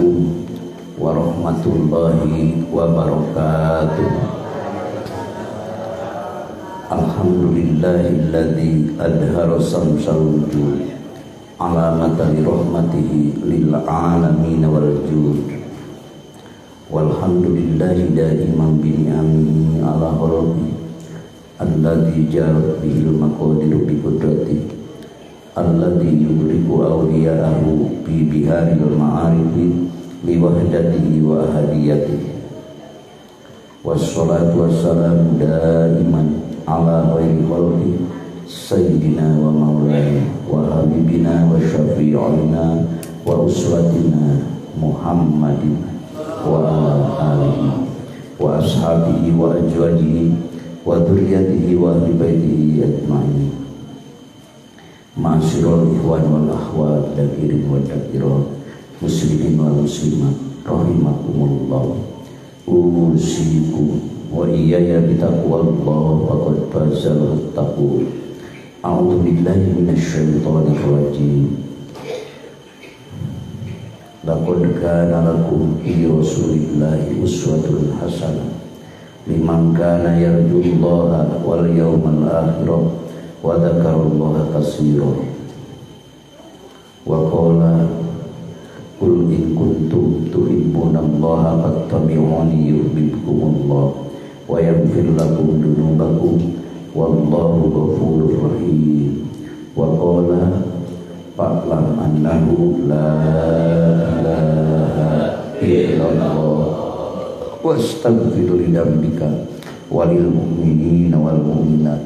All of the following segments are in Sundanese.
Assalamualaikum warahmatullahi wabarakatuh. Alhamdulillahilladzi adhara samsal wujud ala matali rahmatihi lil alamin wal jud. Walhamdulillahi daiman bi ni'amihi ala khalqi alladzi jarat bihil maqadiru bi qudratihi alladzi yughriqu awliya'ahu bi biharil ma'arifi li wahdatihi wa ahadiyatihi. Wassalatu wassalamu daiman ala khairi khalqi sayyidina wa maulana wa habibina wa syafi'ina wa uswatina Muhammadin wa ala alihi wa ashabihi wa azwajihi wa dzurriyyatihi wa ahli baitihi ajma'in. Ma'asyiral ikhwan wal akhwat, dakirin wa dakirat, muslimin wal muslimat rahimakumullah. Usikum wa iyaya bitaqwallah faqad fazal muttaqun. A'udzu billahi minasyaitonir rajim. Laqad kana lakum fi rasulillahi uswatun hasanah liman kana yarjullaha wal yawmal akhir wa dzakarallaha katsiran. Wa qala qul in kuntum tuhibbunallaha fattabi'uni yuhibbukumullah wa yaghfir lakum dzunubakum wallahu ghafurur rahim. Wa qala fa'lam annahu la ilaha illallah wastaghfir li dzambika walil mu'minina wal mu'minat.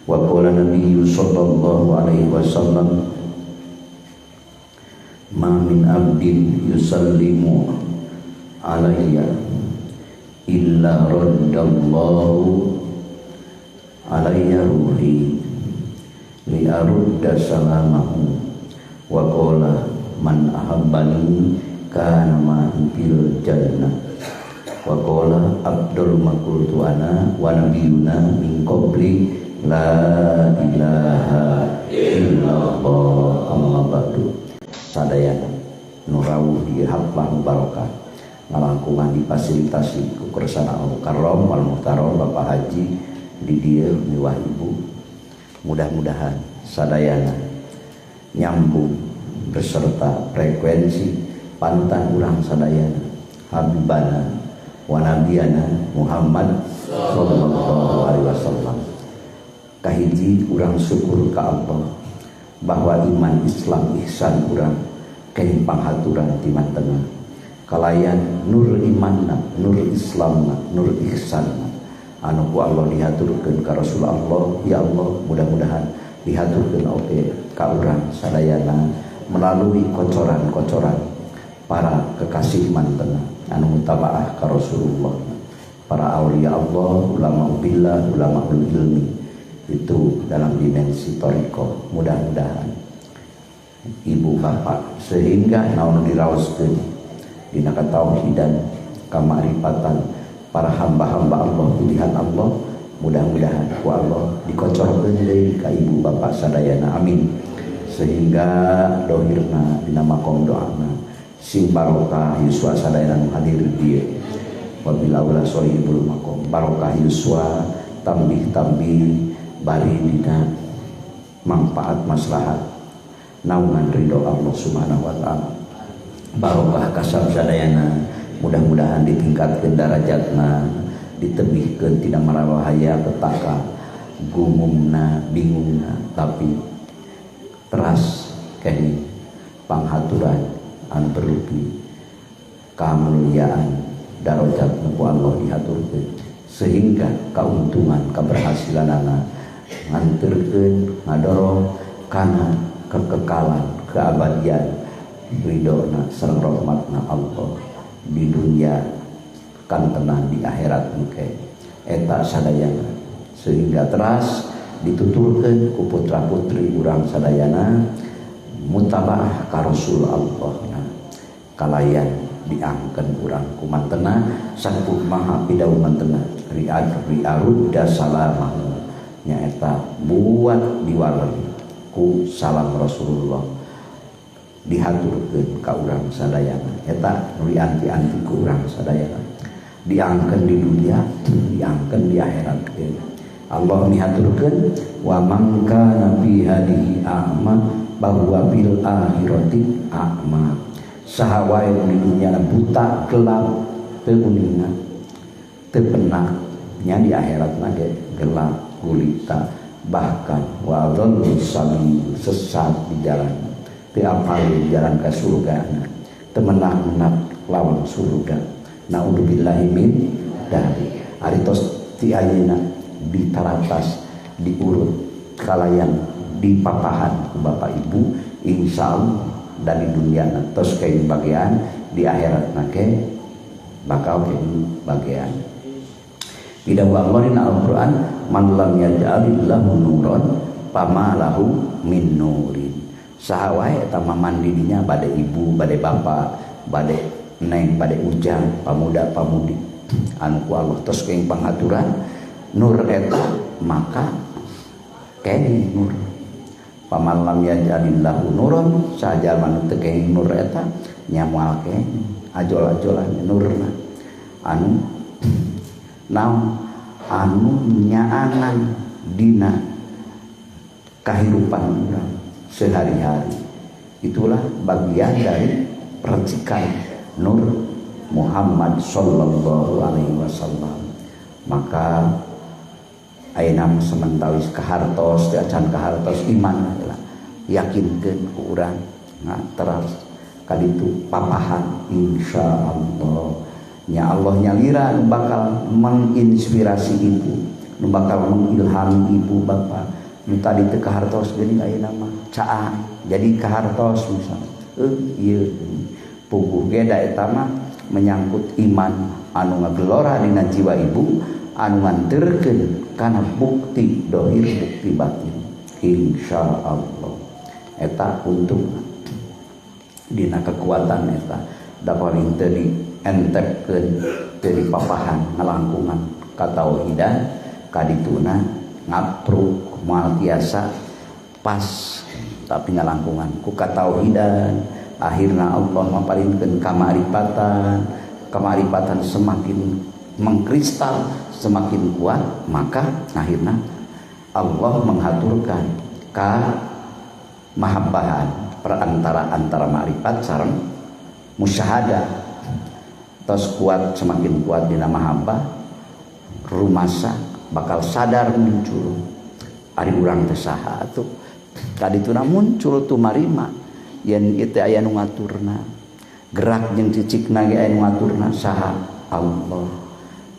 Wa qala nabiyyu sallallahu alaihi wasallam ma min abdin yusallimu alayya illa raddallahu alayya ruhi li arudda salamahu. Wa qala man ahabbani kana ma'i fil jannah. Wa qala abdul maqultu ana wa nabiyuna min qabli la ilaha illallah. Amma ba'du. Sadayana nu rawuh di haflah mubarakah ngalangkungan difasilitasi ku kersana al-mukarram wal muhtaram Bapak Haji di dieu miwah Ibu. Mudah-mudahan sadayana nyambung beserta frekuensi pantan urang sadayana habibana wa nabiyana Muhammad sallallahu alaihi wasallam. Kahiji urang syukur ka Allah bahwa iman Islam ihsan urang kenging panghaturan ti mantena kalayan nur imanna, nur Islamna, nur ihsanna anu ku Allah dihaturkeun ka Rasulullah. Ya Allah, mudah-mudahan dihaturkeun oge ka urang sadayana melalui kocoran-kocoran para kekasih mantena anu mutabaah ka Rasulullah, para aulia Allah, ulama billah, ulama ilmi, itu dalam dimensi thariqah. Mudah-mudahan ibu bapak sehingga naon diraoskeun dina katauhidan kamaripatan para hamba-hamba Allah pilihan Allah, mudah-mudahan ku Allah dikocorkeun deui ka ibu bapak sadayana, amin. Sehingga dohirna dina makom doana sing barokah yuswa sadayana nu hadir dieu. Wabillahi shahibul makom barokah yuswa tambih-tambih bari dina manfaat maslahat naungan ridho Allah Subhanahu wa taala. Barokah kasab sadayana mudah-mudahan ditingkatkeun darajatna, ditebihkeun tina marabahaya petaka gumumna bingungna, tapi teras kenging panghaturan anu berlebih kamuliaan darajat nu ku Allah dihaturkeun sehingga keuntungan keberhasilanana nganterkeun ngadorong kana kekekalan keabadian ridhona sareng rahmatna Allah di dunia kantenan di akhirat engke eta sadayana sehingga teras dituturkeun ku putra-putri urang sadayana mutabaah ka Rasul Allah kalayan diangkeun urang ku mantena sapuh maha pidau mantena riad riarudda salamahu nyaeta buat diwaler ku salam Rasulullah. Dihaturkeun ka urang sadayana eta nu dianti-anti ku urang sadayana diangkeun di dunia diangkeun di akhirat. Allah mihaturkeun wa man kana fi hadhihi a'ma bahwa fil akhirati a'ma. Saha wae di dunia buta gelap teu uninga teu penak nya di akhiratna ge gelap gulita bahkan wa dhallu sabil sesat di jalan teu apal jalan ka surga teu menak-menak lawan surga. Naudzubillahi min dzalik. Ari tos ti ayeuna ditaratas diurut kalayan dipapahan ku bapak ibu insyaallah dari dunia tos kain bagian di akhirat nake bakal kain bagian. Tidak Allah dina Al-Qur'an man lam yaj'alillahu nuran fama lahu min nurin. Saha wae eta maman di dinya bade ibu bade bapak bade neng bade ujang pamuda pamudi anu ku Allah tos kain pangaturan nur eta maka kenging nur. Paman lam yaj'alillahu nuran saja manu teu kenging nur eta nya moal kenging ajol-ajolan nurna anu naon anu nyaangan dina kahirupan urang sehari-hari. Itulah bagian dari percikan nur Muhammad sallallahu alaihi wasallam. Maka ayeuna sementawis kahartos teu acan kahartos iman lah yakinkeun ku urang nah teras kaditu papahan insyaallah nya Allah nyalira nu bakal menginspirasi ibu nu bakal mengilhami ibu bapak nu tadi teu kahartos geuning ayeuna mah caang jadi kahartos misalnya ieu puguh ge da eta mah menyangkut iman anu ngagelora dina jiwa ibu anu nganterkeun kana bukti dohir bukti batin insyaallah eta untungna dina kekuatan eta da paling teu dientepkeun teu dipapahan ngalangkungan katauhidan kadituna ngapruk moal tiasa pas tapi ngalangkungan ku katauhidan akhirna Allah maparinkeun kamaripatan kamaripatan semakin mengkristal semakin kuat maka akhirna Allah menghaturkan ka mahabbahan perantara antara makrifat sareng musyahadah tos kuat semakin kuat dina mahabbah rumasa bakal sadar muncul ari urang teh saha atuh kadituna muncul tumarima yen ieu teh aya nu ngaturna gerak jeung cicikna ge aya nu ngaturna saha Allah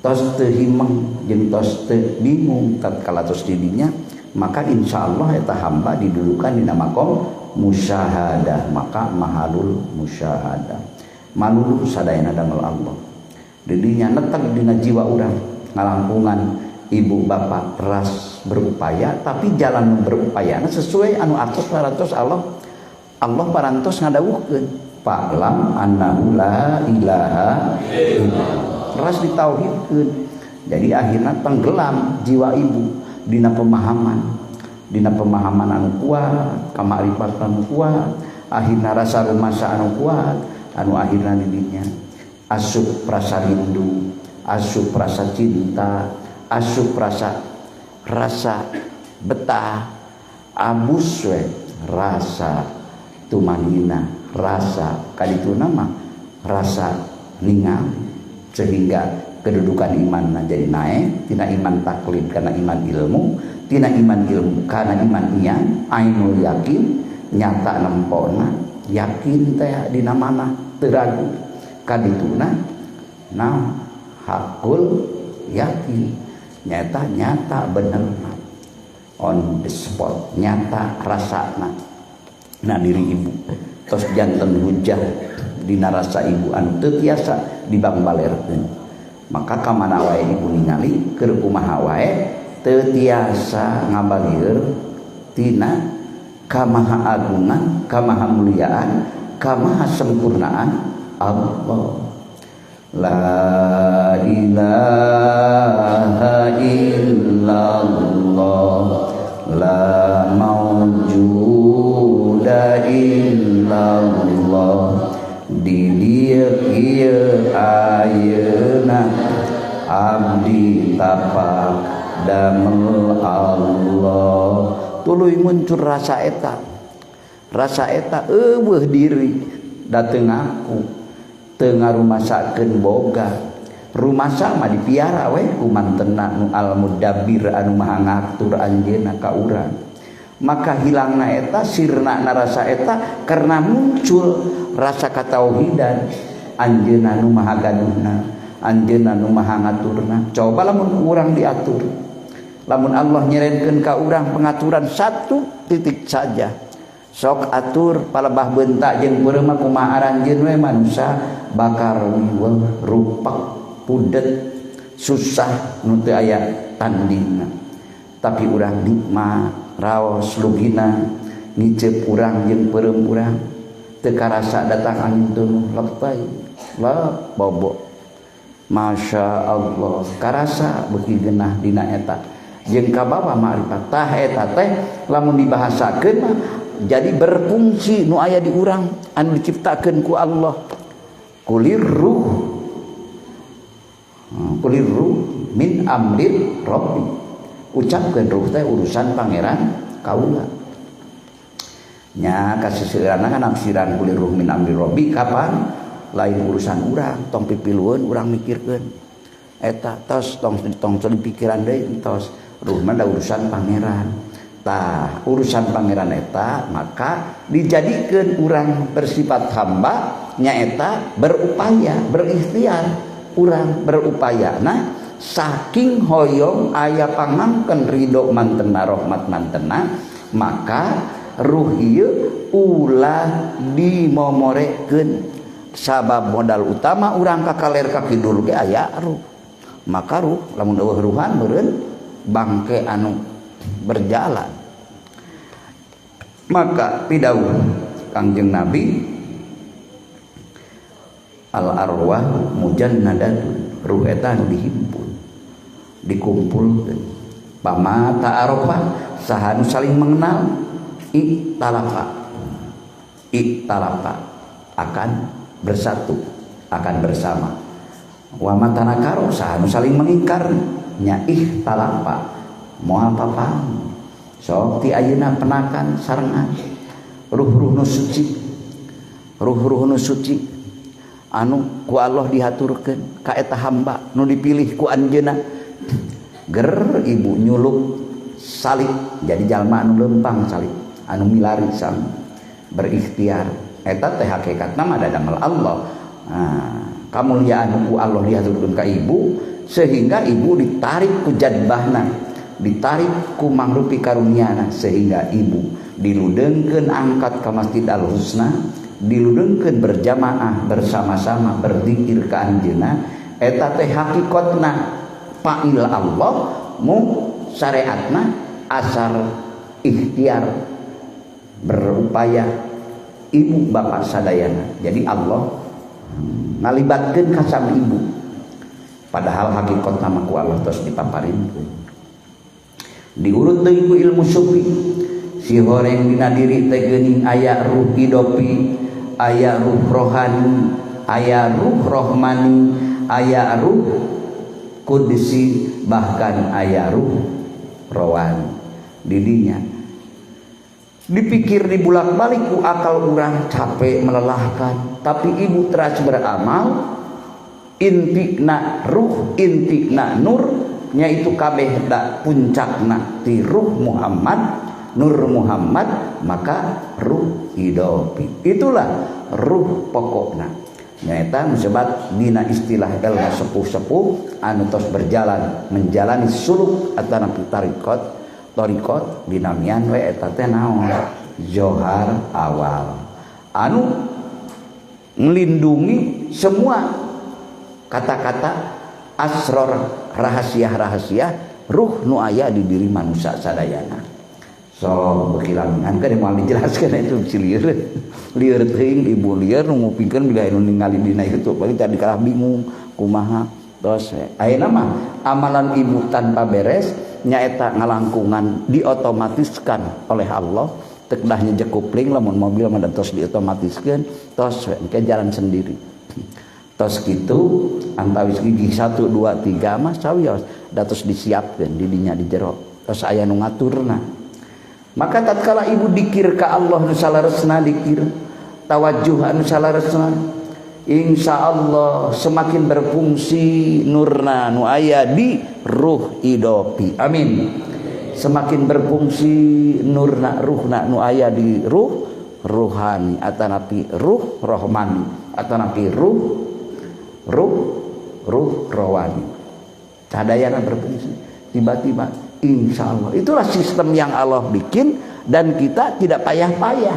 tos teu himeng jeung tos teu bingung tatkala tos didinya maka insyaallah eta hamba didudukan dina makom musyahadah maka mahalul musyahadah malulu sadayana damel Allah didinya neteg dina jiwa urang ngalangkungan ibu bapak teras berupaya tapi jalan berupayana sesuai anu atos parantos Allah Allah parantos ngadawuhkeun fa'lam annahu la ilaha illallah teras ditauhidkeun jadi akhirna tenggelam jiwa ibu dina pemahaman anu kuat kamarifatan anu kuat akhirna rasa rumasa anu kuat anu akhirna didinya asup rasa rindu asup rasa cinta asup rasa rasa betah abus we rasa tumanina rasa kadituna mah rasa ningal sehingga kedudukan iman jadi naik tina iman taklid karena iman ilmu tina iman ilmu karena iman ian ainul yakin nyata nempona yakin teh dina mana teu ragu kadituna nah hakul yakin nyata nyata bener on the spot nyata rasana na diri ibu tos janten hujah dina rasa ibu anu teu tiasa dibangbalerkeun maka ka mana wae ibu ningali keur kumaha wae teu tiasa ngabalieur tina kamahaagungan kamahamuliaan kamahasempurnaan Allah. La ilaha illallah la mawjuda illallah. Abdi tapak damel Allah. Tuluy muncul rasa eta. Rasa eta eueuh diri dateng aku teu ngarumasakeun boga. Rumasa mah dipiara we ku mantena nu al-mudabbir anu maha ngatur anjeunna ka urang. Maka hilangna eta sirna rasa eta karena muncul rasa katauhidan anjeunna nu maha gaduhna, anjeunna nu maha ngaturna. Coba lamun urang diatur, lamun Allah nyerenkeun ka urang pengaturan satu titik saja, sok atur palebah bentak jeung peureum mah kumaha aranjeun we manusa bakar wiweuh rupak pudet susah nu teu aya tandingna. Tapi urang nikmat raos lugina ngiceup urang jeung peureum urang teu karasa datang angin teunuh lepai lep bobo. Masya Allah karasa beuki geunah dina eta jeung kabawa ma'rifat. Tah eta teh lamun dibahasakeun mah jadi berfungsi nu aya di urang anu diciptakeun ku Allah. Kulir ruh, kulir ruh min amrir rabbi. Ucapkeun ruh teh urusan pangeran kaula. Nya kaseuseurana kan nafsiran kulir ruh min amri rabbi kapan lain urusan urang, tong pipilueun urang mikirkeun. Eta tos tong tong pikiran deui tos ruh mah da urusan pangeran. Tah urusan pangeran eta maka dijadikeun urang bersifat hamba nyaeta berupaya berikhtiar urang berupaya. Nah saking hoyong aya pangangkeun ridho mantena rahmat mantena maka ruh ieu ulah dimomorekeun sabab modal utama urang ka kaler ka kidul ge aya ruh. Maka ruh lamun eueuh ruhan meureun bangke anu berjalan. Maka pidauh Kangjeng Nabi al arwah mujannadatun, ruh eta anu dihimpun dikumpulkeun. Pama ta'arofa saha nu saling mengenal, iktalafa, iktalafa akan bersatu, akan bersama. Wa matanakaru saha nu saling mengingkar nya ikhtalafa moal papang. Sok ti ayeuna penakan sarengan ruh-ruh nu suci, ruh-ruh nu suci anu ku Allah dihaturkeun ka eta hamba nu dipilih ku anjeunna. Ger ibu nyuluk salib jadi jalma anu lempang salib anu milari sang berikhtiar. Eta teh hakikatna mah dadamel Allah. Nah, kamuliaan ku Allah dihaturkeun ka ibu sehingga ibu ditarik ku jadbahna, ditarik ku mangrupi karuniana sehingga ibu diludeungkeun angkat ka Masjid Al Husna, diludeungkeun berjamaah bersama-sama berzikir ka anjeunna. Eta teh hakikatna fa'il Allah mu syariatna asar ikhtiar berupaya ibu bapak sadayana. Jadi Allah ngalibatkeun ka sang ibu padahal hakikatna mah ku Allah tos dipaparinkeun. Diurut deui ku ilmu sufi si horeng dina diri teh geuning aya ruh idopi, aya ruh rohani, aya ruh rohmani, aya ruh kudsi, bahkan aya ruh rawani. Didinya dipikir dibulak-balik ku akal urang capek melelahkan, tapi ibu teras beramal intina ruh intina nur nyaitu kabeh da puncakna ti ruh Muhammad, nur Muhammad, maka ruh idopi. Itulah ruh pokokna. Nyaeta sebat dina istilah ilmu sepuh-sepuh anu tos berjalan menjalani suluk atanapi tarikot, torikot dinamian we eta teh naon? Johar awal. Anu melindungi semua kata-kata asror rahasia-rahasia ruh nu aya di diri manusia sadayana. So bekilangan kan moal dijelaskeun itu si lieur. Lieur teuing ibu lieur nu ngupingkeun bila anu ningali dina itu paling tadi kalah bingung kumaha. Tos ayeuna mah amalan ibu tanpa beres nyaeta ngalangkungan diotomatiskan oleh Allah. Teu kedah nyejek kupling lamun mobil mah tos diotomatiskeun tos we engke jalan sendiri. Tos kitu antawis gigi 1 2 3 mah sawios da tos disiapkeun di dinya di jero. Tos aya nu ngaturna. Maka tatkala ibu dikir ka Allah nu salaresna dikir, tawajuh anu salaresna, insya Allah semakin berfungsi nurna nu aya di ruh idopi. Amin. Semakin berfungsi nurna ruhna nu aya di ruh ruhani atanapi ruh rohmani atanapi ruh ruh ruh rohani. Sadayana berfungsi tiba-tiba insya Allah. Itulah sistem yang Allah bikin dan kita tidak payah-payah.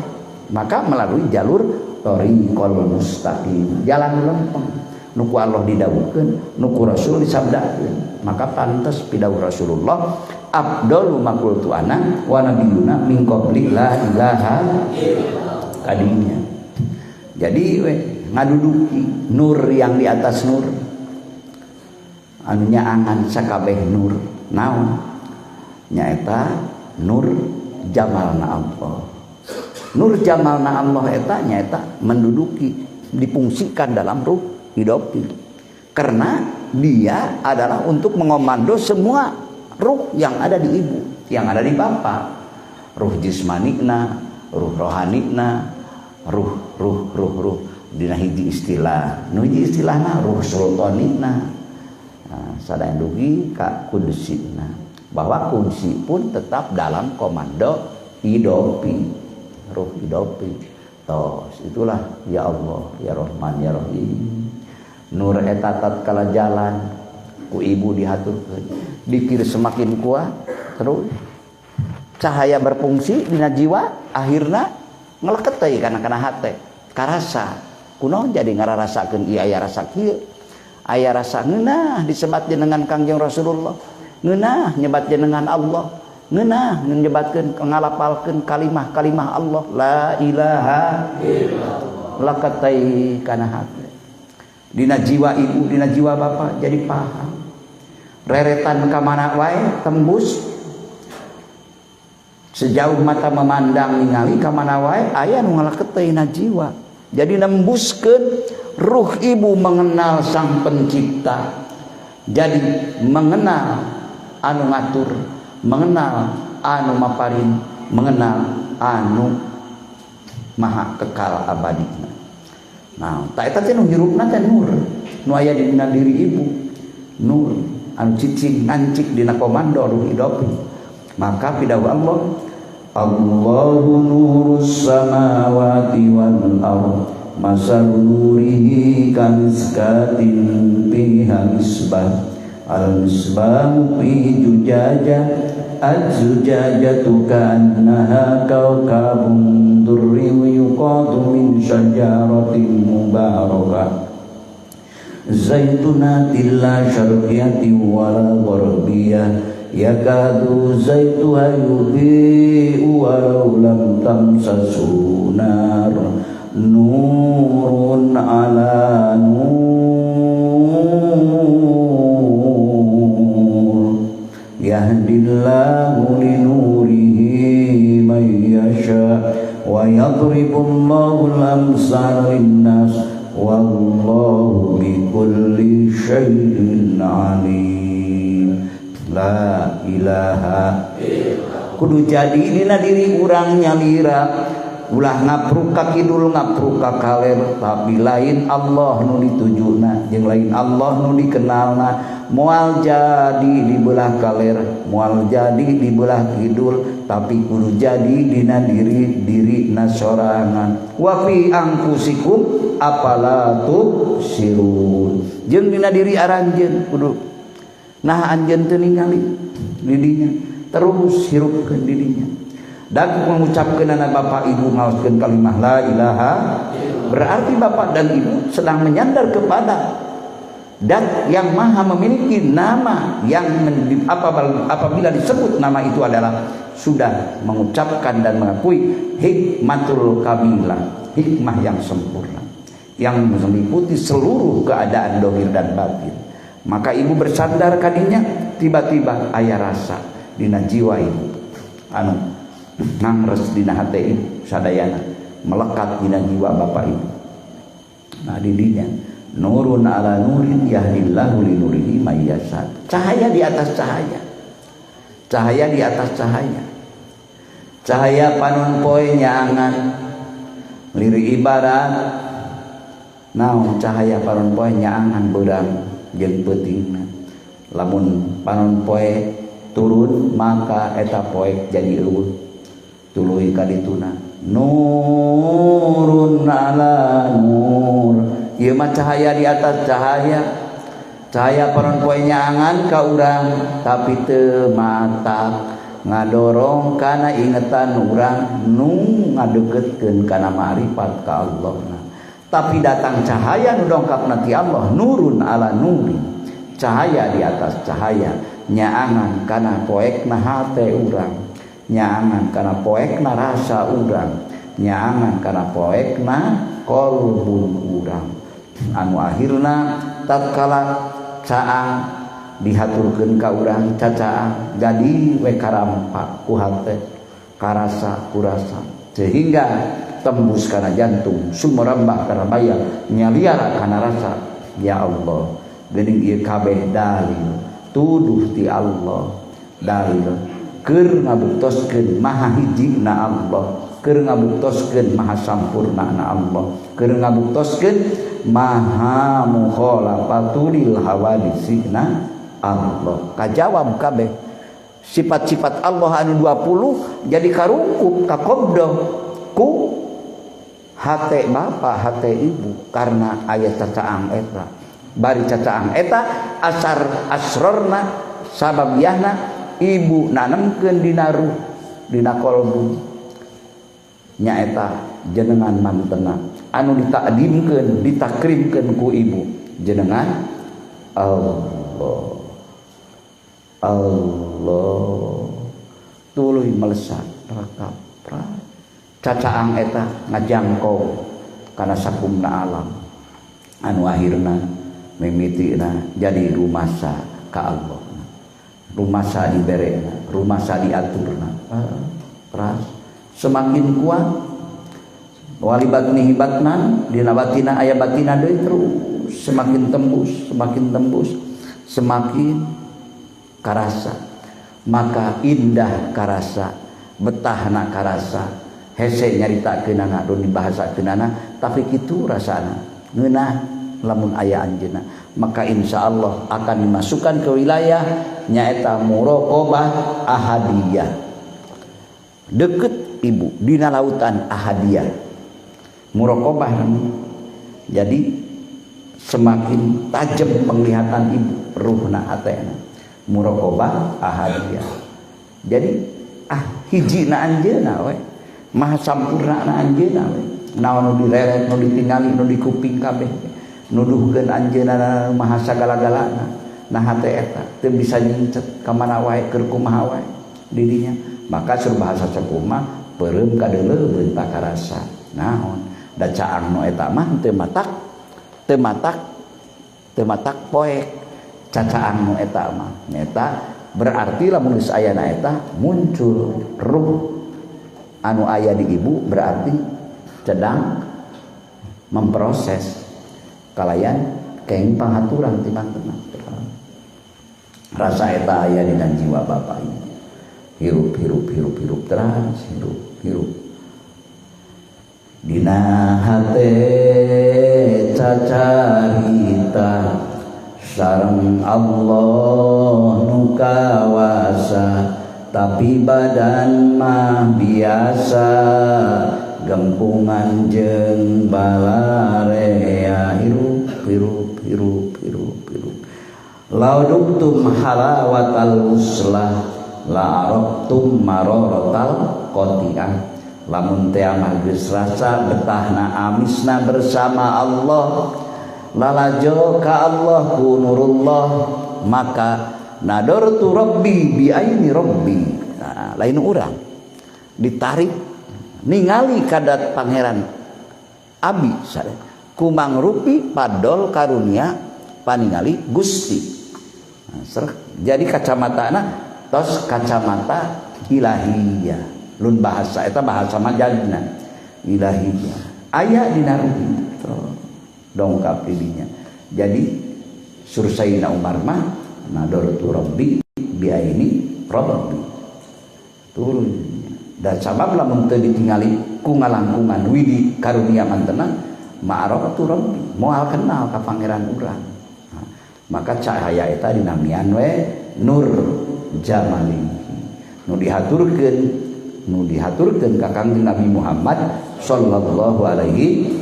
Maka melalui jalur thoriqol mustaqim, jalan lempeng. Nuku Allah didawuhkeun, nuku Rasul disabdakeun. Maka pantas pidawuh Rasulullah, afdalu ma qultu ana wa nabiyuna min qabli la ilaha kadinya. Jadi we ngaduduki nur yang di atas nur, anu nyaangan sakabeh nur naon, nyaeta nur jamalna Allah. Nur jamalna Allah eta nyaeta menduduki, dipungsikan dalam ruh hidup. Karena dia adalah untuk mengomando semua ruh yang ada di ibu, yang ada di bapak. Ruh jismanikna, ruh rohanikna, ruh ruh ruh ruh dina hiji istilah. Nu hiji istilahna ruh sultanikna. Nah, sadaya dugi ka kudsina. Bahwa kudsi pun tetap dalam komando idopi, ruh idopi. Tos itulah ya Allah, ya Rahman, ya Rahim. Nur eta tatkala jalan ku ibu dihaturkeun, dikir semakin kuat terus cahaya berfungsi dina jiwa, akhirna ngeleket teh kana kana hate karasa kunaon jadi ngararasakeun ieu aya rasa kieu, aya rasa ngeunah disebat jenengan Kangjeng Rasulullah, ngeunah nyebat jenengan Allah, ngeunah nyebatkeun ngalapalkeun kalimah-kalimah Allah la ilaha illallah, lakatai kana hate dina jiwa ibu, dina jiwa bapak jadi paham. Reretan ka mana wae tembus sejauh mata memandang ningali ka mana wae aya nu ngalaketeuna jiwa. Jadi nembuskeun ruh ibu mengenal sang pencipta. Jadi mengenal anu ngatur, mengenal anu maparin, mengenal anu maha kekal abadina. Nah, ta eta teh nu hirupna teh nur, nu aya dina diri ibu. Nur anu cicing ngancik dina komando ruh idopi. Maka pidawuh Allah, Allahu nurus samawati wal ard, masalu nurihi kamiskatin fiha misbah, al misbahu fi jujajah, az-zujajatu ka'annaha kawkabun durri yuqadu min syajaratin mubarakah zaitunatin la syarqiyatin wala gharbiyah yakadu zaituha yudhi'u walau lam tamsashu nar nurun ala nur yahdillahu linurihi man yasha wa yadribullahu al-amsala linnas wallahu bikulli syai'in alim. La ilaha illallah. Kudu jadi dina diri urang nyalira, ulah ngapruk ka kidul ngapruk ka kaler, tapi lain Allah nu ditujuna jeung lain Allah nu dikenalna. Moal jadi di belah kaler, moal jadi di belah kidul, tapi kudu jadi dina diri diri nasorangan. Wa fi anfusikum afala tubsirun. Jeung dina diri aranjeun kudu nah anjeun teu ningali didinya, terus hirupkeun didinya. Dan mengucapkeun anak bapak ibu ngaoskeun kalimah la ilaha, berarti bapak dan ibu sedang menyandar kepada dan yang maha memiliki nama yang apabila disebut nama itu adalah sudah mengucapkan dan mengakui hikmatul kamilah, hikmah yang sempurna yang meliputi seluruh keadaan dohir dan batin. Maka ibu bersandar kadinya, tiba-tiba aya rasa dina jiwa ibu anu nangres dina hate ibu sadayana melekat dina jiwa bapak ibu. Nah didinya Nurun ala nurin yahdillahu li nurihi may yasha. Cahaya di atas cahaya. Cahaya di atas cahaya. Cahaya panon poe nyaangan liri ibarat naon cahaya panon poe nyaangan beurang jeung peutingna. Lamun panon poe turun maka eta poe jadi eueuh tuluy ka dituna. Nurun ala nur. Ieu mah cahaya di atas cahaya. Cahaya panon poe nyaangan ka urang tapi teu matak ngadorong kana ingetan urang nu ngadeukeutkeun kana ma'rifat ka Allah. Tapi datang cahaya nu dongkapna ti Allah, nurun ala nurin. Cahaya di atas cahaya nyaangan kana poekna hate urang, nyaangan kana poekna rasa urang, nyaangan kana poekna kolbun urang. Anu akhirna tatkala caang dihaturkeun ka urang cacaang jadi we karampak ku hate karasa kurasa sehingga tembus kana jantung sumerembah kana bayang nyaliara kana rasa. Ya Allah, geuning ieu kabeh dalil tuduh ti Allah, dalil keur ngabuktoskeun maha hijina Allah, keur ngabuktoskeun maha sampurnana Allah, keur ngabuktoskeun maha mukhalafatul hawadisina Allah. Kajawab kabeh sifat-sifat Allah anu 20 jadi karungkup kakobdo ku hate bapa hate ibu karena aya cacaang eta. Bari cacaang eta asar asrorna sababiahna ibu nanemkeun dina ruh dina kolbu nyaeta jenengan mantena anu ditakdimkeun ditakrimkeun ku ibu jenengan Allah. Allah tuluy melesat rakap cacaang eta ngajangkau kana sakumna alam anu akhirna mimitina jadi rumasa ka Allah, rumasa diberena, rumasa diaturna. Keras semakin kuat wali batnihi batnan dina batina aya batina deui terus semakin tembus, semakin tembus, semakin karasa. Maka indah karasa, betahna karasa, hese nyaritakeunana don dibahasakeunana tapi kitu rasana ngeunah lamun aya anjeunna. Maka insyaallah akan dimasukkan ke wilayah nyaeta muraqabah ahadiyah. Deket ibu dina lautan ahadiyah muraqabah namanya. Jadi semakin tajam penglihatan ibu ruhna hatena muraqabah ahadiyah. Jadi hijina anjeunna we maha sampurna na anjeunna we naon nu direret nu ditingali nu dikuping kabeh nuduhkeun anjeunna maha sagala-galana. Nah hate eta teu bisa nyincet ka mana wae keur kumaha wae didinya. Maka sur bahasa sakumaha peureum kadeuleu beunta karasa naon da caang nu eta mah teu matak teu matak teu matak poek cacaang nu eta mah nyaeta berarti lamun geus aya na eta muncul ruh anu aya di ibu berarti sedang memproses kalayan kenging panghaturan ti mantena. Rasa eta aya dina jiwa bapak ibu. Hirup hirup hirup hirup terus hirup hirup dina hate cacarita sareng Allah nu kawasa tapi badan mah biasa gempungan jeung balarea. Hirup hirup hirup hirup hirup lauduktum halawatal uslah la arabtum mararatal qati'ah. Lamun teh mah geus rasa betahna amisna bersama Allah lalajo ka Allah ku nurullah maka nadortu rabbi bi aini rabbi. Nah, lain urang ditarik ningali kadat pangeran abi sare kumangrupi padol karunia paningali Gusti. Nah, jadi kacamatana tos kacamata ilahiyah. Lun bahasa eta bahasa majazna ilahiyah aya dina ruhi dongkap didinya. Jadi sur Sayyidina Umar mah nadortu rabbi biaini rabbi turun dan sabab lamun teu ditingali ku ngalangkungan widi karunia mantena ma'araftu rabbi moal kenal ka pangeran urang. Nah, maka cahaya eta dinamian we nur jamali nu dihaturkeun ka Kangjeng Nabi Muhammad sallallahu alaihi.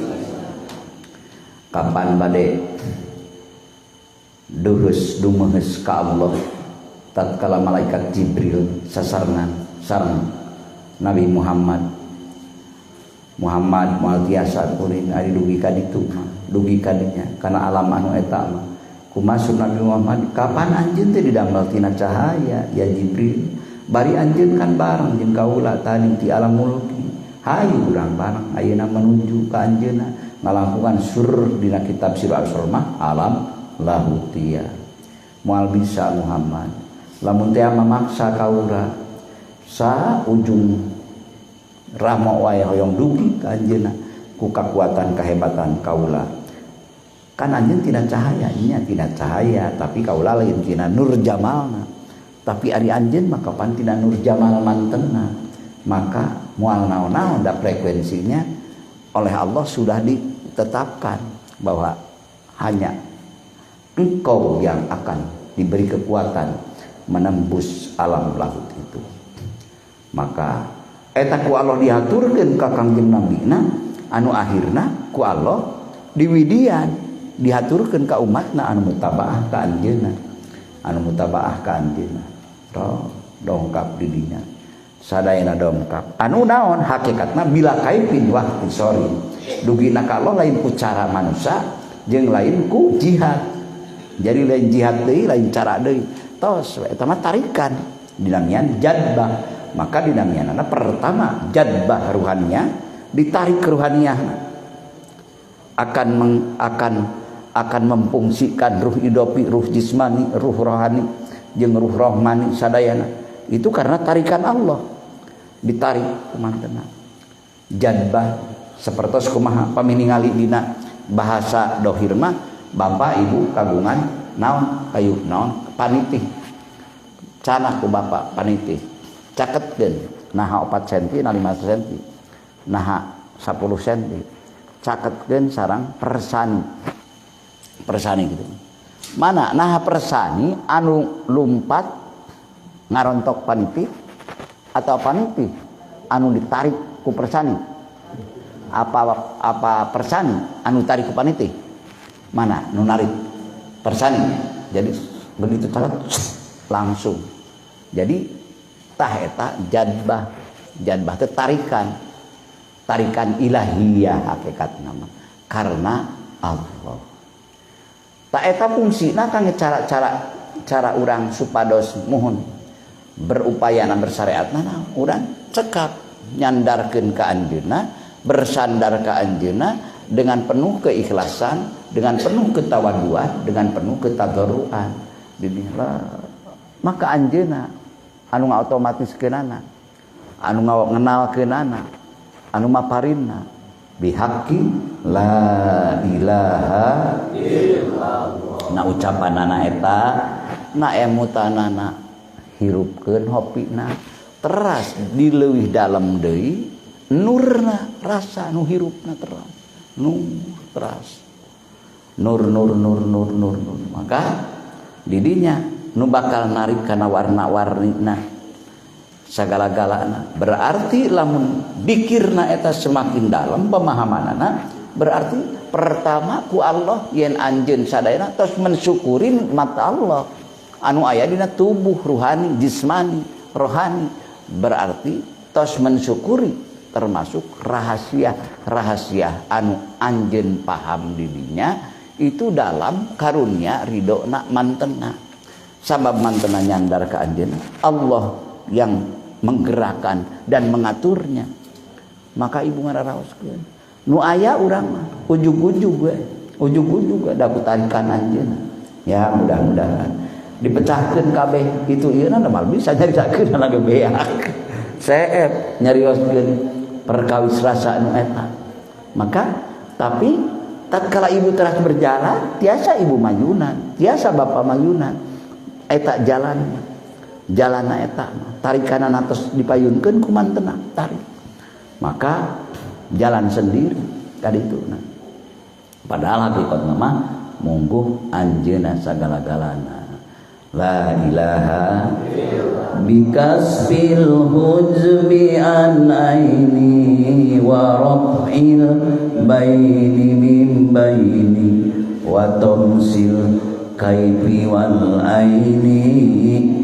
Kapan bade duhus dumehes ka Allah tatkala malaikat Jibril sasarengan sareng Nabi Muhammad. Muhammad moal tiasa kuring ari dugi ka ditu mah dugi ka dinya kana alam anu eta mah. Kumaha Nabi Muhammad kapan anjeun teh didamel tina cahaya ya Jibril, bari anjeun kan bareng jeung kaula tadi ti alam mulki, hayu urang bareng ayeuna menuju ka anjeunna ngalangkungan sur dina kitab Sirah Al-Salmah alam lahutia. Moal bisa Muhammad lamun teh mamaksa kaula sa ujung ramo wae hoyong dugi ka anjeunna ku kakuatan kahebatan kaula. Kan anjeun tina cahaya nya tina cahaya tapi kaula lain tina nur jamalna, tapi ari anjeun mah kapan tina nur jamal mantenna, maka moal naon-naon da frekuensinya oleh Allah sudah ditetapkan bahwa hanya engkau yang akan diberi kekuatan menembus alam lahut itu. Maka eta ku Allah dihaturkeun ka Kangjeng Nabina anu akhirna ku Allah diwidian dihaturkeun ka umatna anu mutabaah ka anjeunna, anu mutabaah ka anjeunna. Roh dongkap di dinya sadayana dongkap anu naon hakikatna bila kaifin waktu sori dugina ka Allah lain ku cara manusia jeung lain ku jihad. Jadi lain jihad deui lain cara deui tos eta mah tarikan dinamian jadbah. Maka dinamianana pertama jadbah ruhaniah ditarik ke ruhaniah akan memfungsikan ruh idopi, ruh jismani, ruh rohani jeung ruh rohmani sadayana. Itu karena tarikan Allah ditarik kumantena jadbah sapertos kumaha pami ningali dina bahasa dohir mah bapak ibu kagungan naon kayu naon panitih canah ku bapak panitih caketkeun naha 4 cm na 5 cm naha 10 cm caketkeun sarang persani persani gitu mana naha persani anu lumpat ngarontok panitih atau panitih anu ditarik ku persani apa persani anu tarik ku panitih mana nu narik persani. Jadi begitu caket langsung. Jadi tah eta jadbah, jadbah teh tarikan, tarikan ilahiyah hakikat nama karena Allah. Tak eta fungsina kangge cara-cara cara urang supados muhun berupaya na bersyariatna nah, urang cekap nyandarkeun ka anjeunna, bersandar ka anjeunna dengan penuh keikhlasan, dengan penuh ketawaduan, dengan penuh ketadarruan. Dinilah maka anjeunna anu ngaotomatiskeunana, anu ngenalkeunana, anu maparinna bihaqi la ilaha illallah. Na ucapanana eta na emutanana hirupkeun hopina teras dileuwih dalam deui nurna rasa nu hirupna teras nur teras nur nur nur nur nur nur. Maka didinya nu bakal narik kana warna-warnina sagala-galana. Berarti lamun dikirna eta semakin dalam pemahamanana, berarti pertama ku Allah yen anjeun sadayana tos mensyukuri nikmat Allah anu aya dina tubuh ruhani jismani rohani, berarti tos mensyukuri termasuk rahasia-rahasia anu anjeun paham didinya itu dalam karunia ridona mantena. Sabab mantena nyandar ka anjeun Allah yang menggerakkan dan mengaturnya. Maka ibu ngararaoskeun nu aya urang mah ujug-ujug we, ujug-ujug da ku tarikan anjeunna. Ya mudah-mudahan dipecahkeun kabeh itu ieu na mah bisa nyaritakeun lagi beak. Seep nyarioskeun perkawis rasa nu eta. Maka tapi Tatkala ibu teras berjalan, tiasa ibu mayunan, tiasa bapak mayunan. Eta jalan, jalana eta tarikanan atas dipayunkeun ku mantena tarik. Maka jalan sendiri kadituna. Padahal hakikatna mah mungguh anjeunna sagala-galana. La ilaha bikasfil hujbi an aini wa raf'il baini min baini wa tamsil kaifi wal aini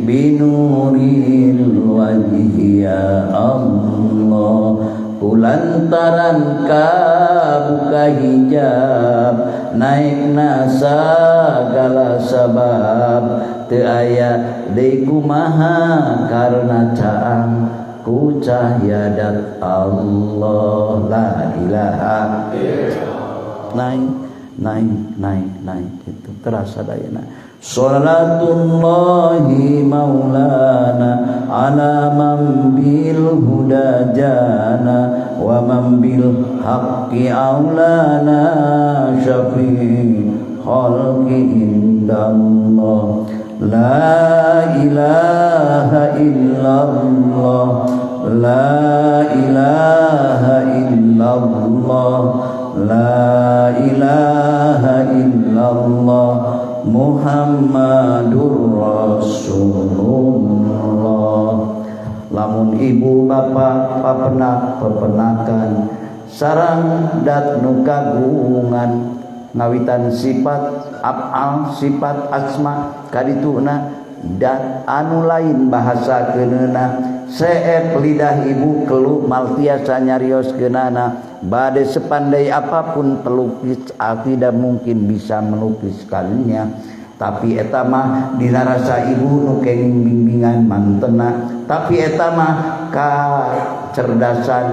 binuril wajhi ya Allah. Kulantaran kabuka hijab naikna sagala sabab teu aya deui kumaha karena caang ku cahya dat Allah. La ilaha illallah. Naik naik naik naik itu terasa dayana. Salatullahi maulana ala man bil huda jana wa man bil haqqi aulana syafi khalqi indallah. La ilaha illallah, la ilaha illallah, la ilaha illallah Muhammadur Rasulullah. Lamun ibu bapak papenak pepenakan sarang dat nu kagungan ngawitan sifat af'al sifat asma kadituna dat anu lain bahasa keunana seep lidah ibu kelu mal tiasa nyarioskeunana bade sepandai apapun pelukis tidak mungkin bisa melukiskannya. Tapi eta mah dina rasa ibu nu kenging bimbingan mantena, tapi eta mah kacerdasan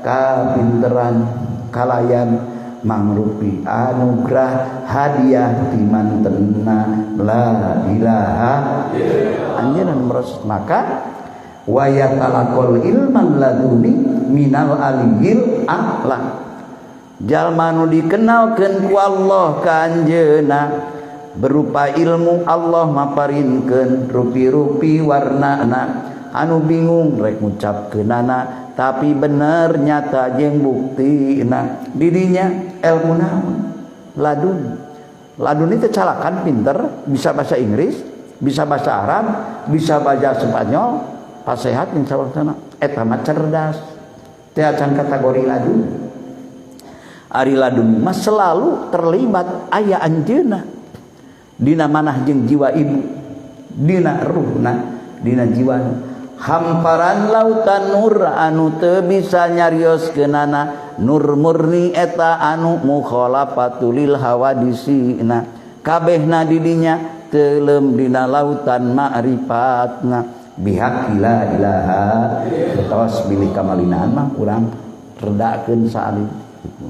kapinteran kalayan mangrupi anugerah hadiah ti mantena. La ilaha anjeunna meros. Maka wa yatalaqal ilman laduni minal aliyil a'la. Jalma nu dikenalkeun ku Allah ka anjeunna berupa ilmu Allah maparinkeun rupi-rupi warnana anu bingung rek ngucapkeunana tapi bener nyata jeung buktina didinya ilmu naon ladun. Ladun itu calakan pinter, bisa bahasa Inggris, bisa bahasa Arab, bisa bahasa Spanyol, pasehat insyaallah eta mah cerdas. Teu acan kategori ladun. Ari ladun mah selalu terlibat aya anjeunna dina manah jeung jiwa ibu, dina ruhna, dina jiwana. Hamparan lautan nur anu teu bisa nyarioskeunana nur murni eta anu mukhalafatul hawadisina kabehna didinya teuleum dina lautan ma'rifatna. Bihaq la ilaha tos bilih kamalinaan mah urang redakeun saalim.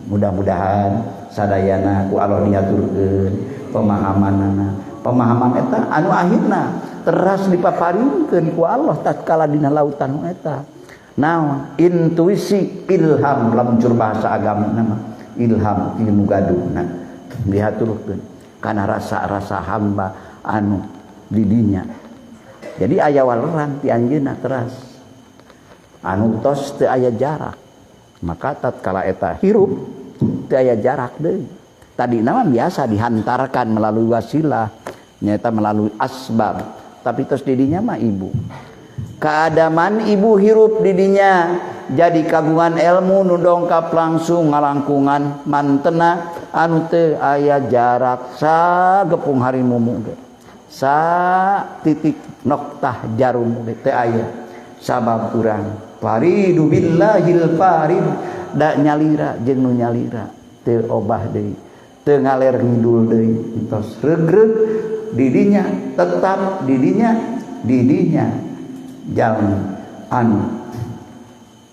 Mudah-mudahan sadayana ku Allah diaturkeun pemahamanana. Pemahaman eta anu akhirna teras dipaparinkeun ku Allah tatkala dina lautan eta. Naon intuisi ilham lamun cur bahasa agama mah ilham ti nu gaduhna dihaturkeun kana rasa-rasa hamba anu didinya. Jadi aya waleran ti anjeunna teras anu tos teu aya jarak. Maka tatkala eta hirup teu aya jarak deui. Tadina mah biasa dihantarkan melalui wasilah, nyata melalui asbab. Tapi tos didinya mah ibu. Keadaman ibu hirup didinya jadi kagungan ilmu nu dongkap langsung ngalangkungan mantena anu teu aya jarak sagepung harimumu ge. Sa titik noktah jarum ge teu aya. Sabab urang faridu billahil farid da nyalira jeung nu nyalira teu obah deui, teu ngaler ngidul deui, tos regreg didinya tetap didinya didinya jalmi anu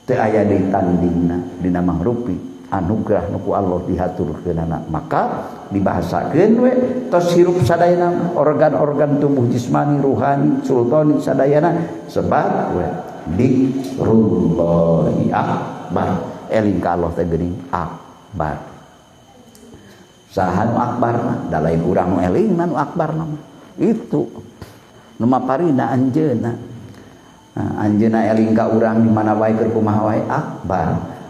teu aya deui tandingna dina mangrupi anugerah nu ku Allah dihaturkeunana. Maka dibahasakeun we tos hirup sadayana organ-organ tubuh jismani ruhani sultani sadayana sebab we dikrullahi akbar. Eling ka Allah teh geuning akbar. Saha nu akbarna da lain urang nu elingna nu akbarna mah. Itu nu maparina anjeunna. Nah, anjeunna eling ka urang di mana wae keur kumaha wae akbar.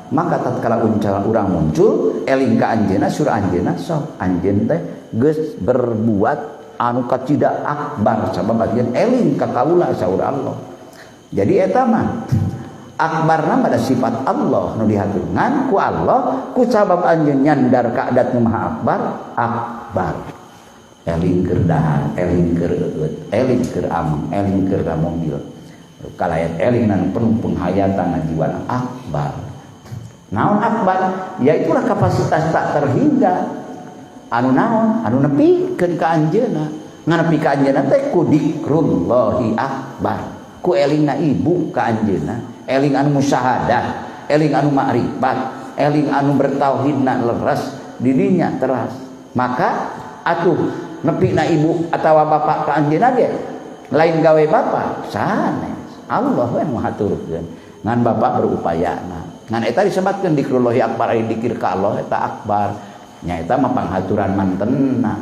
Maka tatkala urang muncul eling ka anjeunna surah anjeunna sok anjeun teh geus berbuat anu kacida akbar sabab anjeun eling ka kaula saur Allah. Jadi eta mah akbarna pada sifat Allah nu dihaturkeun ku Allah ku sabab anjeun nyandar ka adat nu maha akbar akbar. Eling keur dahar, eling keur eueut, eling keur ameng, eling keur mobil. Kalayat eling nan penuh penghayatan jiwana akbar. Naon akbar? Ya itulah kapasitas tak terhingga. Anu naon? Anu nepikeun ka anjeunna. Nganepi ka anjeunna teh ku dikrullahi akbar. Ku elingna ibu ka anjeunna, eling anu musyahadah, eling anu ma'rifat, eling anu bertauhidna leres didinya teras. Maka atuh nepina ibu atawa bapak ka anjeunna ge lain gawe bapak sanes. Allah we nu ngahaturkeun. Ngan bapak berupayana. Ngan eta disebatkeun dikrullahi akbar ari dikir ka Allah eta akbar. Nya eta mah panghaturan mantenna.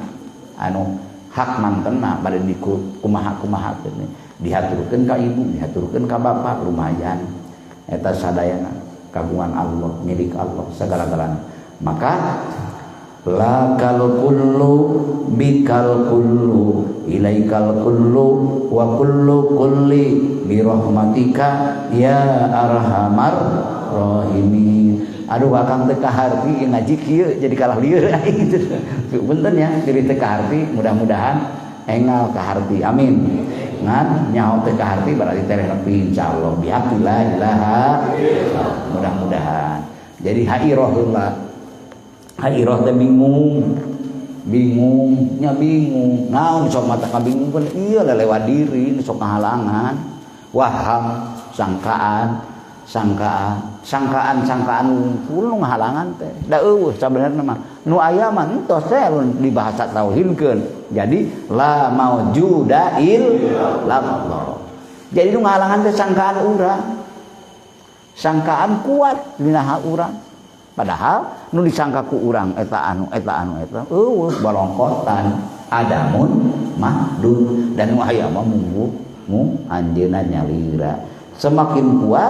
Anu hak mantenna bade dikumaha-kumaha teh. Dihaturkeun ka ibu, dihaturkeun ka bapak lumayan. Eta sadayana kagungan Allah, milik Allah sagala-galana. Maka lakal kullu bikal kullu ilaikal kullu wa kullu kulli bi rahmatika ya arhamar rahimin. Aduh akang teu kaharti ngaji kieu jadi kalah lieur aing. Punten ya diri teu kaharti, mudah-mudahan engal kaharti. Amin. Ngan nyaho teu kaharti berarti tereh nepi insyaallah bihaqqi la ilaha illallah. Mudah-mudahan. Jadi hairahullah. Hairah teh bingung. Bingung, nya bingung. Naon sok mata kabingung pun ieu lelewa diri sok ngahalangan. Waham, sangkaan, sangkaan, sangkaan-sangkaan wungkul nu ngahalangan teh. Da eueuh sabenerna mah. Nu aya mah entos teh di bahasa tauhidkeun. Jadi la maujuda illallah. Jadi nu ngahalangan teh sangkaan urang. Sangkaan kuat dina hak urang. Padahal nu disangka ku urang eta anu eta anu eta eueuh balongkotan adamun mahdud dan nu aya mah munggu mu anjeunna nyalira. Semakin kuat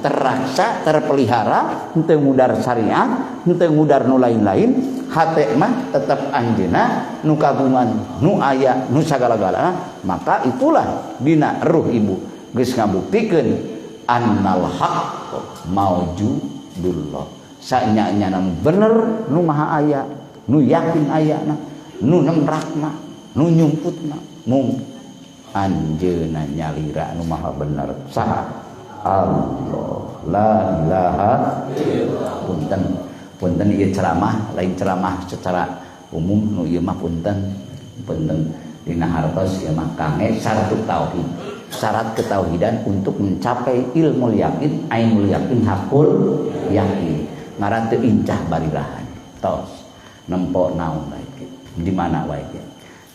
terraksa terpelihara henteu ngudar syariat henteu ngudar nu lain-lain hate mah tetep anjeunna nu kagungan nu aya nu sagala-galana. Maka itulah dina ruh ibu geus ngabuktikeun annal haqq maujudullah. Sanya-nya bener nu maha aya nu yakin ayana nu nemrakna nu nyumputna mung anjeunna nyalira nu maha bener saha Allah la ilaha illallah. Punten punten ieu ceramah lain ceramah secara umum nu ieu mah punten punten dina hartos ieu mah kange syarat tauhid, syarat ketauhidan untuk mencapai ilmu yakin, ainul yakin, hakul yakin. Ngaran teu incah barirahan tos nempo naon bae di mana wae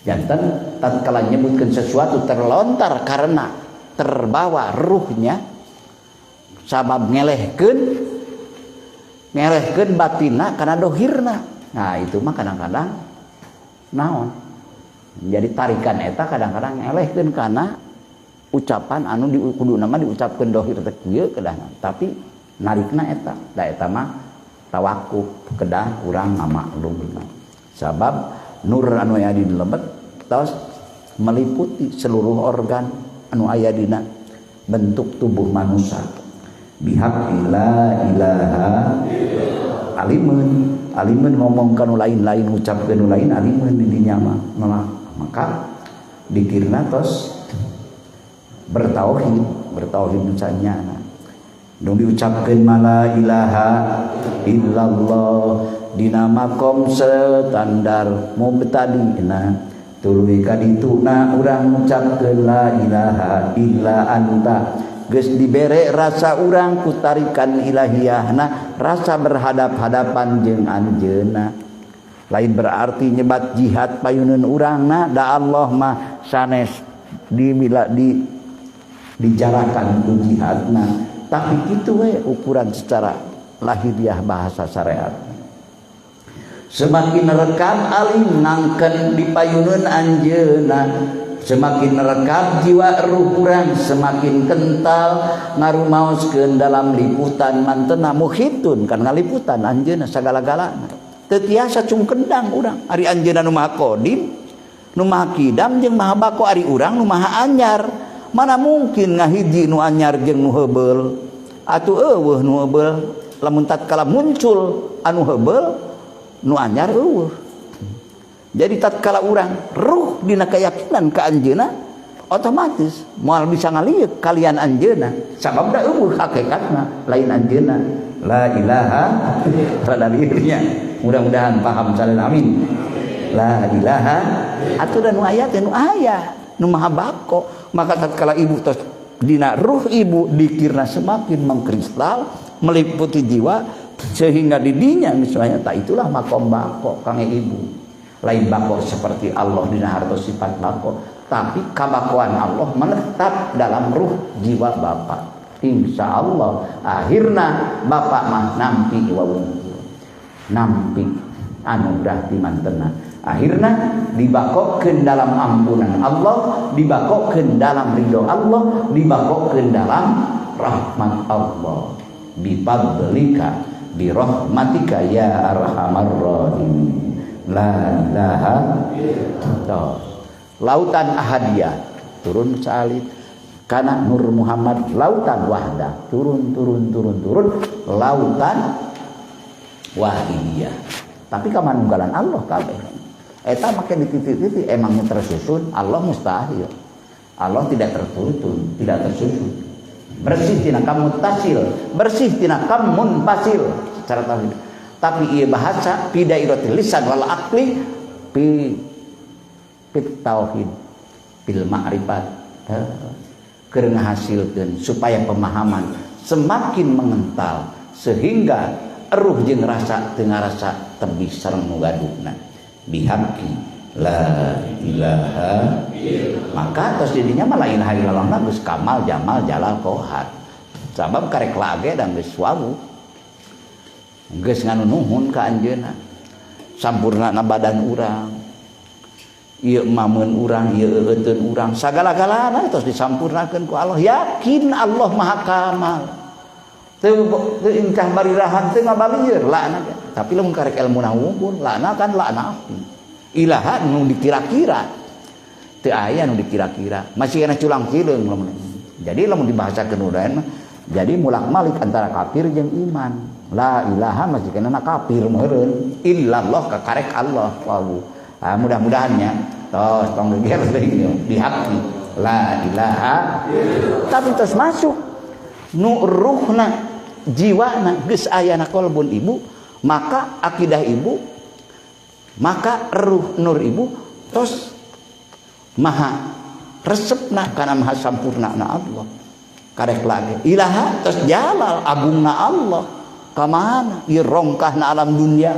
janten tatkala nyebutkeun sesuatu terlontar karena terbawa ruhnya sabab ngelehkeun ngelehkeun batinna kana dohirna. Nah itu mah kadang-kadang naon jadi tarikan eta kadang-kadang ngelehkeun kana ucapan anu di kuduna mah diucapkeun dohir teh kieu kedahna tapi narikna eta da eta mah tawakuf kedah urang ngamaklumna sabab nur anu aya di lebet tos meliputi seluruh organ anu aya dina bentuk tubuh manusia bihaqqi la ilaha illallah. Alimun alimun ngomong kanu lain-lain ngucapkeun nu lain alimun di dinya mah maka dikirna tos bertauhid bertauhid sanyana nu diucapkeun mala ilaha illallah dina makom standar mubtadina tuluy ka dituna urang ngucapkeun la ilaha illa anta geus dibere rasa urang ku tarikan ilahiyahna rasa berhadap-hadapan jeung anjeunna lain berarti nyebat jihad payuneun urangna da Allah mah sanes di dijarakan ku jihadna tapi kitu we ukuran secara lahiriah bahasa syariat. Semakin rekam alim nangken dipayunun anjeunna, semakin rekam jiwa ruh urang semakin kental ngarumaoskeun dalam liputan mantena muhitun kan ngaliputan anjeunna sagala-galana. Teu tiasa cungkendang urang ari anjeunna nu maha qadim, nu maha kidam jeung maha bako, ari urang nu maha anyar. Mana mungkin ngahiji nu anyar jeung nu heubeul? Atuh eueuh nu heubeul lamun tatkala muncul anu heubeul, nu anyar eueuh. Jadi tatkala urang ruh dina keyakinan ka anjeunna, otomatis moal bisa ngalieu kalian anjeunna, sabab da eueuh hakikatna lain anjeunna. La ilaha rada liurnya. Mudah-mudahan paham salin, amin. La ilaha atuh da nu aya teh nu aya nu maha bako. Maka tatkala ibu tos dina ruh ibu dikirna semakin mengkristal meliputi jiwa sehingga didinya misalnya tak itulah makom bako kange ibu. Lain bako seperti Allah dina hartos sifat bako, tapi kabakoan Allah menetap dalam ruh jiwa bapak. Insya Allah akhirna bapak mah nampi wawung, nampi anugerah di mantena. Akhirna dibakokeun dalam ampunan Allah, dibakokeun dalam ridho Allah, dibakokeun dalam rahmat Allah. Bifadlika birahmatika ya arhamar rahimin. La ilaha illallah. Lautan ahadiyah turun salib karena Nur Muhammad, lautan wahdah turun turun turun turun lautan wahidiyah. Tapi kamanunggalan Allah kabeh. Eta make dititik-titik emangnya tersusun, Allah mustahil. Allah tidak tertuntun, tidak tersusun. Bersih tina kamu tasil, bersih tina kamu munfasil secara tauhid. Tapi ieu bahasa fi dairatil lisan wal aqli fi fit tauhid bil ma'rifat. Keur ngahasilkeun supaya pemahaman semakin mengental sehingga eruh jeung rasa teu ngarasa tebih sareng nu gaduhna. Bihaqi la ilaha illallah. Maka tos jadinya mah la ilaha illallah mah geus kamal jamal jalal qohar. Sabab karek lage dan geus wawu. Geus nganunuhun ka anjeunna. Sampurna na badan urang. Ieu mameun urang, ieu eueuteun urang, sagala-galana tos disampurnakeun ku Allah. Yakin Allah Maha Kamal. Teu teu ingkah barirahan teu ngabalieur lakna. Tapi lamun karek ilmu wungkul, lakna kan lakna api. Ilaha nu dikira-kira. Teu aya nu dikira-kira. Masih kena culang cileung lamun. Jadi lamun dibahasakeun urang mah, jadi mulak-malik antara kafir jeung iman. La ilaha masih kena kafir meureun. Illallah kakarek Allah wau. Ah, mudah-mudahannya tos tong geger deui dihaqi la ilaha. Tapi tos masuk nu ruhna jiwana geus aya na kolbun ibu, maka akidah ibu, maka ruh nur ibu tos maha resepna kana maha sampurna na Allah. Karek lagi ilaha tos jalal agungna Allah ka mana ieu rongkahna alam dunia,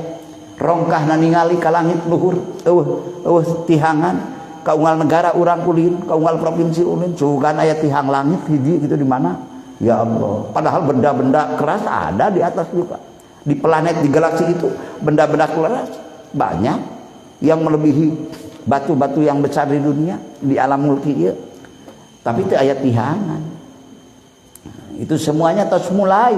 rongkahna ningali ka langit luhur eueuh eueuh tihangan ka unggal negara urang ulin, ka unggal provinsi ulin sugan aya tihang langit hiji gitu di mana ya Allah. Padahal benda-benda keras ada di atas juga, di planet di galaksi itu benda-benda keras banyak yang melebihi batu-batu yang besar di dunia di alam mulki ieu, tapi itu aya tihangan. Itu semuanya tos mulai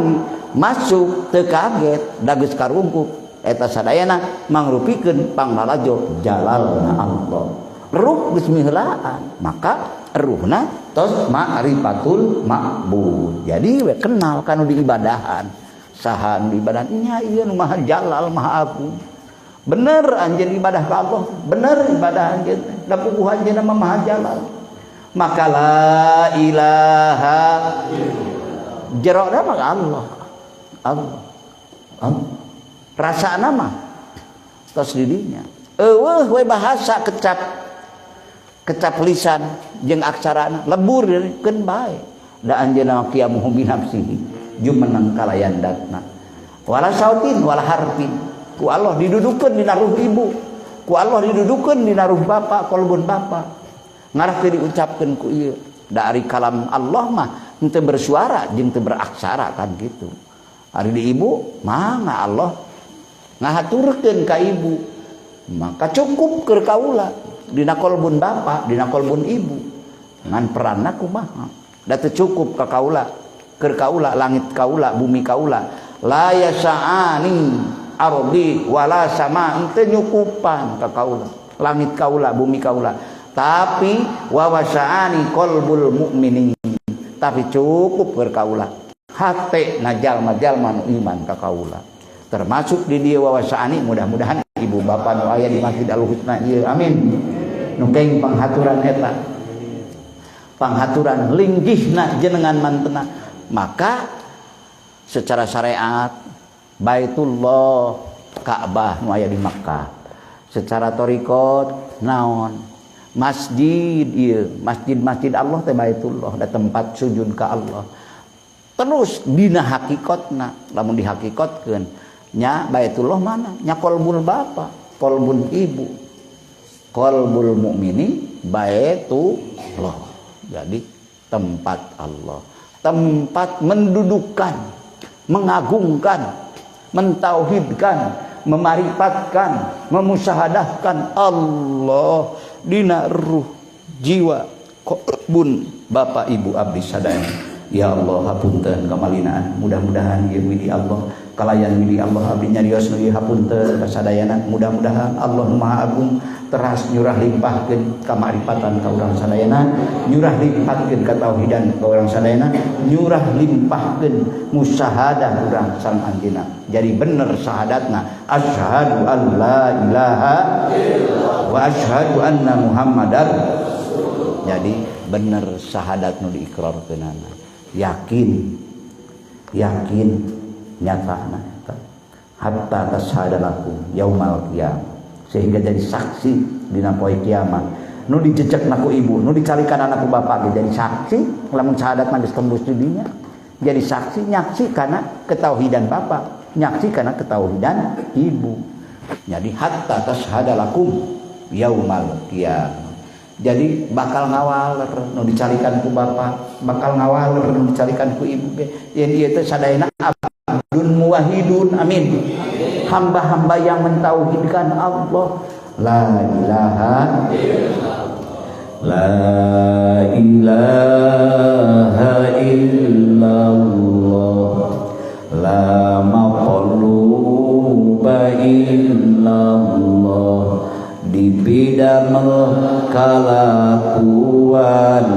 masuk teu kaget da geus karungkup eta sadayana mangrupikeun panglalajo jalalna Allah. Ruh geus miheulaan, maka ruhna tos ma'rifatul ma'bud. Jadi we kenal kanu diibadahan. Saha nu diibadahan nya ieu nu maha jalal maha agung. Bener anjeun ibadah ka Allah, bener ibadah anjeun teh. Da puguh anjeun mah maha jalal. Maka la ilaha jerona mah Allah. Allah. Allah. Rasana mah tos didinya. Eueuh we bahasa kecap kecap lisan jeung aksarana lebur keun bae. Da anjeunna qiyamuhu bi nafsihi jumeneng kalayan datna. Wala sautin wala harfin. Ku Allah didudukeun dina ruh ibu, ku Allah didudukeun dina ruh bapa, kolbun bapa. Ngarah teu diucapkeun ku ieu. Da ari kalam Allah mah henteu bersuara jeung teu beraksara kan gitu. Ari di ibu mangga Allah Ngahaturkeun ka ibu maka cukup keur kaula dina kolbun bapak, dina kolbun ibu. Ngan peranna kumaha? Da teu cukup ka kaula, keur kaula langit kaula, bumi kaula. La yasa'ani ardi wala sama, teu nyukupan ka kaula, langit kaula, bumi kaula. Tapi wa wasa'ani qalbul mukminin, tapi cukup keur kaula hate na jalma-jalma nu iman ka kaula. Termasuk di dieu wawasaani mudah-mudahan ibu bapa nu aya di Masjid Al Husna ieu, amin. Nu keng panghaturan eta, panghaturan linggihna jenengan mantena. Maka secara syariat Baitullah Ka'bah nu aya di Makkah, secara thariqat naon masjid ieu, masjid-masjid Allah teh Baitullah, da tempat sujud ka Allah. Terus dina hakikatna, lamun dihakikatkeun nya Baitullah mana? Nya qalbul bapa, qalbul ibu. Qalbul mukmini Baitullah. Jadi tempat Allah, tempat mendudukan, mengagungkan, mentauhidkan, memarifatkan, memusyahadahkan Allah dina ruh jiwa qalbun bapak ibu abdi sadaya. Ya Allah hapunten kamalinaan, mudah-mudahan ieu widi Allah kalayan widi Allah abdi nyarios nu ieu hapunten kasadayana. Mudah-mudahan Allah Maha Agung teras nyurah limpahkeun kamaripatan ka urang sadayana, nyurah limpahkeun katauhidan ka urang sadayana, nyurah limpahkeun musyahadah urang sareng anjeunna. Jadi bener syahadatna, asyhadu an la ilaha illallah wa asyhadu anna muhammadar. Jadi bener syahadat nu diikrarkeunana, yakin, yakin nyatana hatta tasyhada lakum yaumal qiyamah, sehingga jadi saksi dina poe kiamat. Nu dijejekna ku ibu, nu dicarikan anak ku bapak ge jadi saksi. Lamun syahadat mah geus tembus di dinya, jadi saksi, nyaksi karena ketauhidan bapak, nyaksi karena ketauhidan ibu. Jadi hatta tasyhada lakum yaumal qiyamah. Jadi bakal ngawaler nu dicarikan ku bapak, bakal ngawaler nu dicarikan ku ibu ge. Yen ieu teh sadayana abdun muwahhidun, amin. Hamba-hamba yang mentauhidkan Allah. La ilaha illallah, la ilaha illallah, la maqluba illallah, dipidamel kalakuan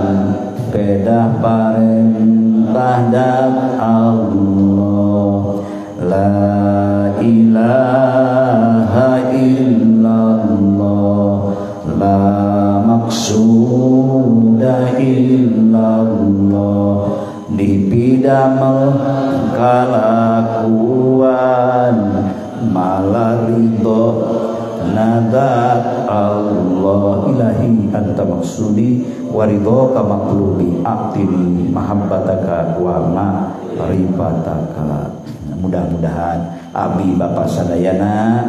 pedah parentah dat Allah. La ilaha illallah, la maksuda illallah, dipidamel kalakuan malah ridho nadat Allah. Ilahi anta maksudi wa ridhoka maqlubi, aqtini mahabbataka wa ma'rifataka. Mudah-mudahan abi bapak sadayana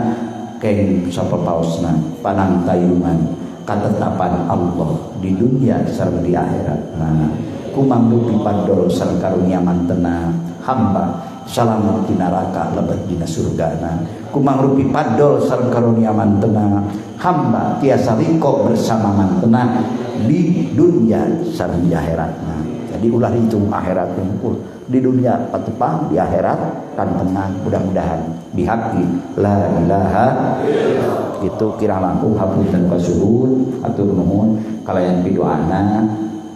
keng sapapaosna panangtayungan katetapan Allah di dunia sareng di akhirat. Nah, kumangrupi padol sareng karunia mantena hamba salamet di neraka lebet dina surgana. Kumangrupi padol sareng karunia mantena hamba tiasa ringkok bersama mantena di dunia sareng di akhiratna. Jadi ulah hitung akhirat kumpul di dunia patepang, di akhirat kantengan. Mudah-mudahan bihaqi la ilaha illallah. Itu kirang langkung hapunten kasuhun atur nuhun kalayan pidoana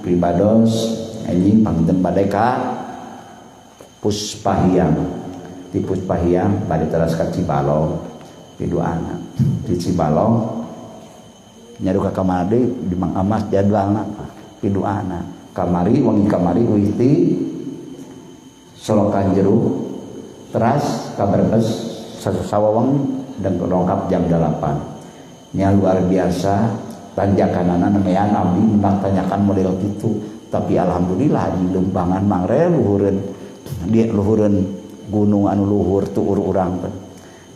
pribados anjing panginten bade ka Puspahiang. Di Puspahiang bade teras ka Cibalong pidoana. Di Cibalong nyaru ka kamari deui di Mang Amas jadwalna pidoana. Kamari wangi kamari uiti Solokan Jeruk teras ka Brebes sawawang dan lengkap jam 8. Nya luar biasa tanjakanana nemean abdi menang tanyakan model kitu, tapi alhamdulillah di Lembangan mangre luhureun di luhureun gunung anu luhur tuur urang teh.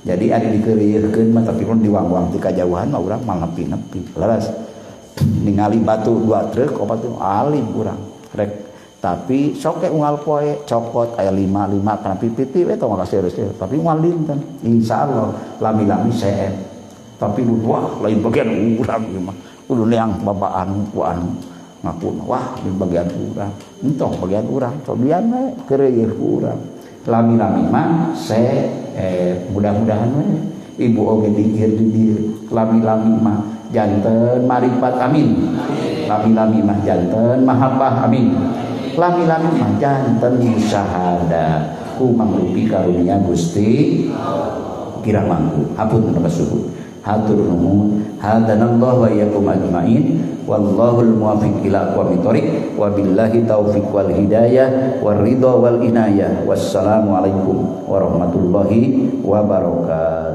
Jadi ari dikeureukeun mah tapi pun diwang-wang ti kajauhan mah urang mah nepi-nepi. Leres ningali batu dua truk opat tuh alim urang rek Tapi sok ke unggal poe cokot aya 5 5 kana pipiti we tong kasih tapi unggal dinten insyaallah lami-lami seep. Tapi wah lain bagian urang ieu mah. Kudu neang babaan ku anu ngaku wah di bagian urang. Entong bagian urang cobian we keureuh ku urang. Lami-lami mah seep, mudah-mudahan we ibu oge dikir di dieu. Lami-lami mah janten marifat amin. Lami-lami mah janten mahabbah amin. Lami-lami mah janten musyahadah ku mangrupi karunia Gusti kirang langkung. Hapunten kasuhun. Hatur nuhun. Hadanallahu wa iyyakum ajmain. Wallahul muwaffiq ila aqwamit thoriq. Wabillahi taufiq wal hidayah war ridha wal inayah. Wassalamualaikum warahmatullahi wabarakatuh.